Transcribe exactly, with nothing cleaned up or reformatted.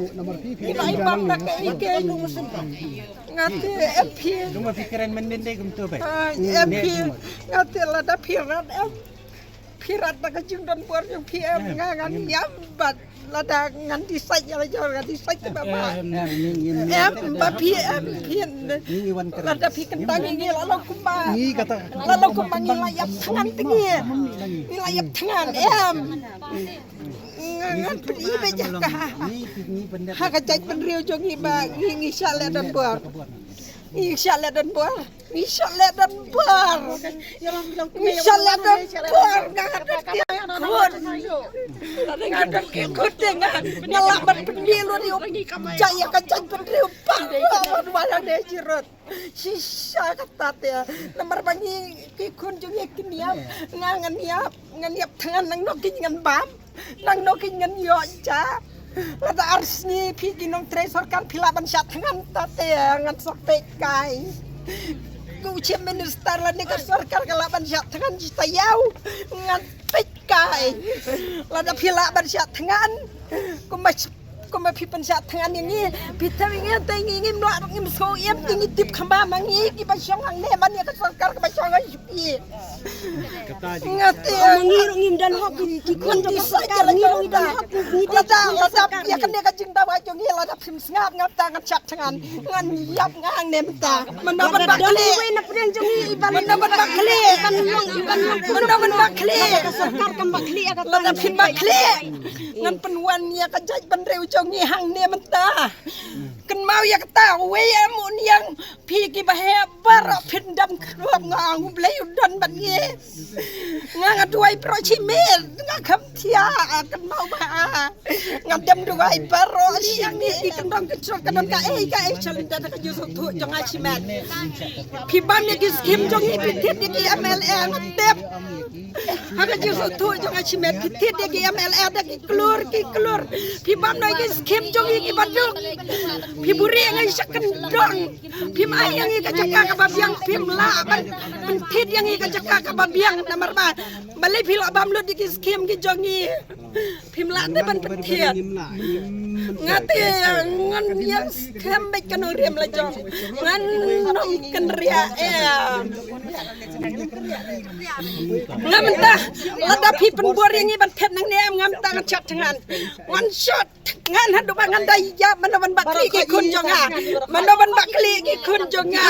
sngewthuh namar phi phi. Ila i bam da ka i ke. Nga te em phi. Luma phi kren men den de kumto be. Em phi. Nga te lada phi rat em. Phi rat da ka jingdon bor jong phi em nga ngan ïam bad lada ngan decide ïa la jong ngan decide te ba ba. Em ba phi em phi. Lada phi kentang ngi la long kumba. Ngi kata. La long kumba ngi la ïap thngan te ngi. Ngi la ïap thngan em. Nga ngan phi ba ja ka. Ha ka jait bynriew jong ngi ba ngi ngi shah leh don bor. Ngi shah leh don bor. Ngi shah leh don bor. Ngi shah leh don bor. Nga don ki khun. Nga don ki khun te nga. Nga lah ban pynmih lut ïa u jait ïa ka jait bynriew. Pang ba wan wan ne jirot. Shisha kata te. Namar ba ngi ki khun jong ngi kin ïap. Nga ngan ïap. Ngan ïap thngan nang noh ki ngan bam. Nang noh ki ngan ïoh ja. Lada ar sngi phi ki nongtrei sorkar phi lah ban shah thngan ta te ngan sngewthuh kai. Ko chief minister lane ka sorkar ka lah ban shah thngan ji ta ïaw ngan peit kai. Lada phi lah ban shah thngan kumba kumba phi pynshah thngan ïa ngi phi thaw ïa ngi te ngi ngim noh ngim sngewthuh ïa ngi tip kham ba ma ngi kiba shong hangne man ïa ka sorkar kaba shong ha Nga te ngi ruh ngim don hok ki khun jong ka sorkar ngi ruh ngim don hok ngi te lada lada ïa kane ka jingdawa jong ngi lada phim sngap ngam ta ngan shah thngan ngan ïap nga hangne mynta. Mynta ban ba khleh. Mynta ban ba khleh. Mynta ban ba khleh. Lada phim ba khleh ngan pynwan ïa ka jaitbynriew jong ngi hangne mynta. Kynmaw ïa kata wei em un ïang Phi kiba heh baroh phin dam khrup nga U Blei u don bad ngi. Nga nga duwai baroh shimet nga kham thiah kynmaw ba nga dam duwai baroh shi ngi ki kyndong ki shrok ka don ka ei ka ei shalynter da ka jingsngewthuh jong nga shimet. Phi bam ïa ki skim jong ngi phi thied ïa ki M L A nga tip. Ha ka jingsngewthuh jong nga shimet phi thied ïa ki M L A da ki klur ki klur. Phi bam noh ïa ki skim jong ngi kiba duk. Phi buhrieh ïa ngi sha kyndong. Phim ai ïa ngi ka jaka kaba biang phim lah ban pynthied ïa ngi ka jaka kaba biang namar ba balei phi lah bam lut ïa ki skim ki jong ngi. Phim lah te ban pynthied. Nga te ngan ïa skim beit ka nongrim la jong. Ngan nym kynriah em. Nga mynta lada phi pynbor ïa ngi ban thied nangne em nga mynta ngan shah thngan. Ngan shah thngan haduh ba ngan da ïap mano ban bakli ki khun jong nga. Mano ban bakli ki khun jong nga.